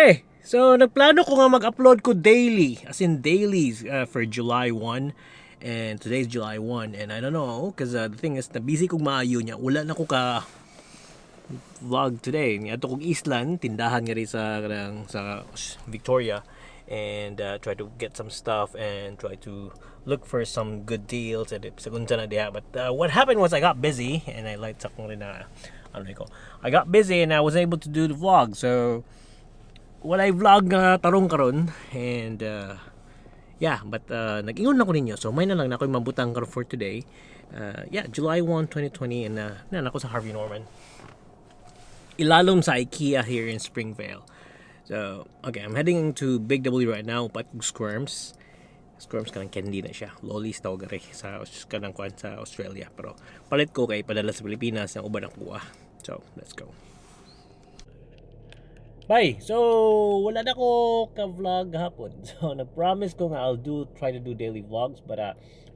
Okay, so nagplano ko nga mag-upload ko daily, as in dailies for July 1. And today's July 1 and I don't know because the thing is na busy kog maayo niya. Wala na ko ka vlog today. Niadto kog Eastland, tindahan nga rin sa kanang sa Victoria, and try to get some stuff and try to look for some good deals and sa unsa na diha. But what happened was I got busy and I like sa kong rin na ano ko. I got busy and I was able to do the vlog. So walay vlog nga tarong karon and yeah, but nag-ingon na ko ninyo. So may na lang na ako'y mabutang karon for today. Yeah, July 1, 2020, and na ako sa Harvey Norman. Ilalom sa IKEA here in Springvale. So, okay, I'm heading to Big W right now. Palit kog squirms. Squirms, kanang candy na siya. Lollies tawag rin sa kanang kuan sa Australia. Pero palit ko kay padala sa Pilipinas ang uban ang kuha. So, let's go. Bye. So, wala na ko ka-vlog hapon. So, nag-promise ko nga I'll do try to do daily vlogs, but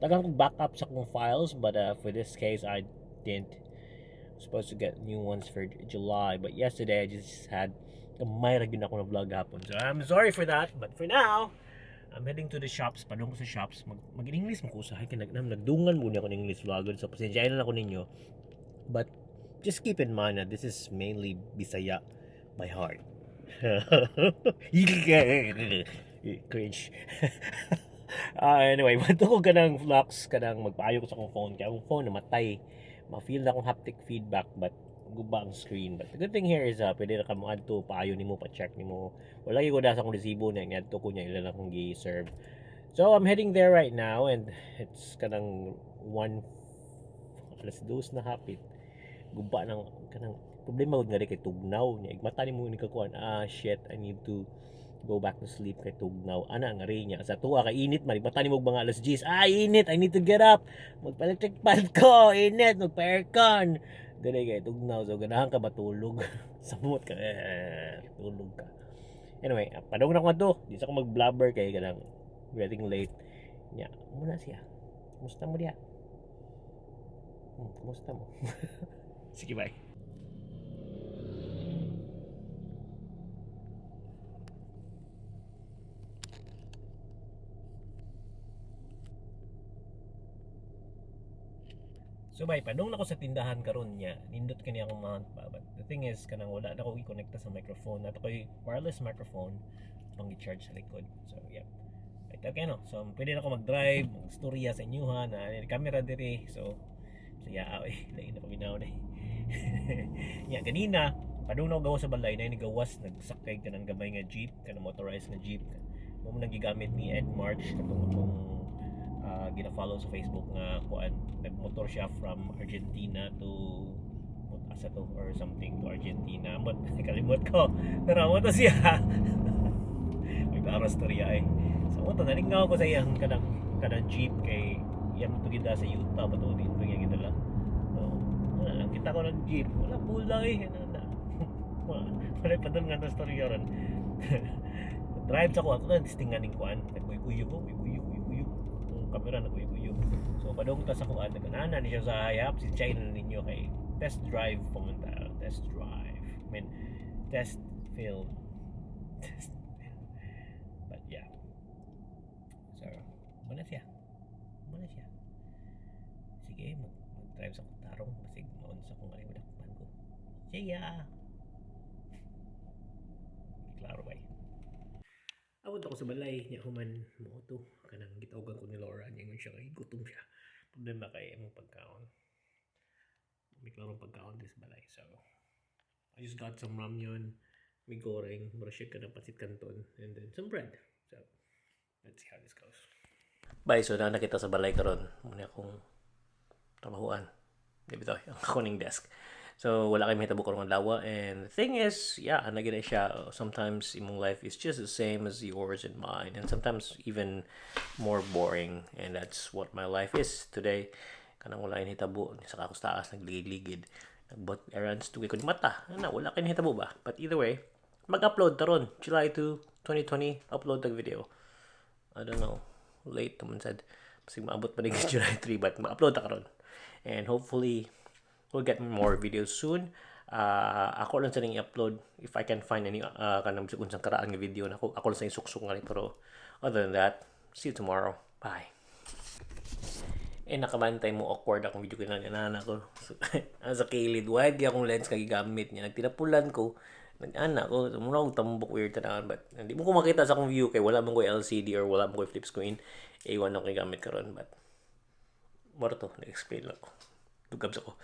daghan kong backup sa akong files, but for this case I didn't. Supposed to get new ones for July, but yesterday I just had gamay ra gyud ako na vlog hapon. So, I'm sorry for that, but for now, I'm heading to the shops. Padung ko sa shops. Mag-English mo ko usahay kay nagdungan mo niya ako ng English vlogger. So, pasensya na lang ako ninyo. But just keep in mind that this is mainly Bisaya by heart. Cringe. Anyway, bato ko kanang vlogs, kanang magpaayo ko sa akong phone. Kaya akong phone namatay. Ma-feel na akong haptic feedback, but guba ang screen. But the good thing here is pwede na ka mo adto, paayo nimo, pa-check nimo. Wala gyud ko sa akong resibo na niadto ko niya, ila lang akong gi-serve. So I'm heading there right now and it's kanang 1, alas 2 na hapit. Guba ng kanang problema gud nga rin kay tugnaw niya. Igmata nimo ni kakuan, "Ah shit, I need to go back to sleep kay tugnaw." Ana nga rin niya. Sa tuwa kay init man, igmata nimo mga alas 10, "Ah, init, I need to get up. Magpa-electric fan ko, init, magpa-aircon." Dili kay tugnaw, so ganahan ka matulog. Samot ka, eh, tulog ka. Anyway, padung na ko ato. Di sa ko mag-blabber kay kanang getting late. Nya, muna siya. Kumusta mo diha? Kumusta mo? Sige, bye. So bay, padung na ko sa tindahan karon niya. Nindot kani akong mount ba. But the thing is kanang wala na ko i-connecta sa microphone. Nato koy wireless microphone pang i-charge sa likod. So yeah. Right, okay no. So pwede na ko mag-drive, mag-storya sa inyo ha na camera diri. So saya ay lain na paminaw na. Nya ganina padung na ko gawas sa balay na gawas, nagsakay kanang gamay nga jeep, kanang motorized nga jeep. Mo nang gigamit ni Ed March katong akong gina-follow sa Facebook nga kuan, nagmotor siya from Argentina to asa to or something to Argentina, but kalimot ko, pero mo to siya may klaro storya eh. So mo to nalingaw ko sa iyang kanang kanang jeep kay iyang to gida sa Utah ba to dito niya gidala. So wala lang kita ko nag jeep, wala pula eh, na na wala pa dun nga na storya ron. Drive sa ko ako na tistingan ning kuan, nagkuy-kuyo ko, kuy-kuyo kuy-kuyo ang kamera, nagkuy-kuyo. So padung ta sa kuan, nag-anana ni siya sa hayap si China ninyo kay test drive pumunta, test drive, I mean test film, test film. But yeah, so muna siya, muna siya. Sige, mag-drive sa tarong basig maon sa kung ano madakpan ko. See ya. Klaro, bye. Abot ako sa balay niya, human mo to kanang gitawagan ko ni Laura niya, ingon siya kay gutom siya. Problema kay imong pagkaon, may klarong pagkaon this balay. So I just got some ramyun, may goreng, mura siya kanang pancit canton, and then some bread. So let's see how this goes. Bye. So na nakita sa balay karon, muna akong trabahuan di ba, ang ako ning desk. So wala kay mahitabo karong adlaw, and the thing is, yeah, ana gyud na siya. Sometimes imong life is just the same as yours and mine, and sometimes even more boring, and that's what my life is today. Kanang wala hitabo sa ako sa taas, nagligid-ligid, nagbuhat errands tugay ko ni mata ana, wala kay hitabo ba. But either way, mag-upload taron July 2, 2020, upload tag video. I don't know, late naman sad, basig maabot pa rin July 3, but mag-upload ta karon and hopefully we'll get more videos soon. Ako lang sa ning i-upload if I can find any kanang bisag unsang karaan nga video na ako ako lang sa isuksok nga ni. Pero other than that, see you tomorrow. Bye. Eh, nakabantay mo, awkward akong video kay nana ko. So, sa kilid, wide gyud akong lens kay gigamit niya. Nagtinapulan ko, nag-ana ko, so, mura akong tambok, weird tanawan, but hindi mo ko makita sa akong view kay wala man ko LCD or wala man ko flip screen. A1 ako gamit karon, but mura to, nag-explain lang ko. Dugab sa ko.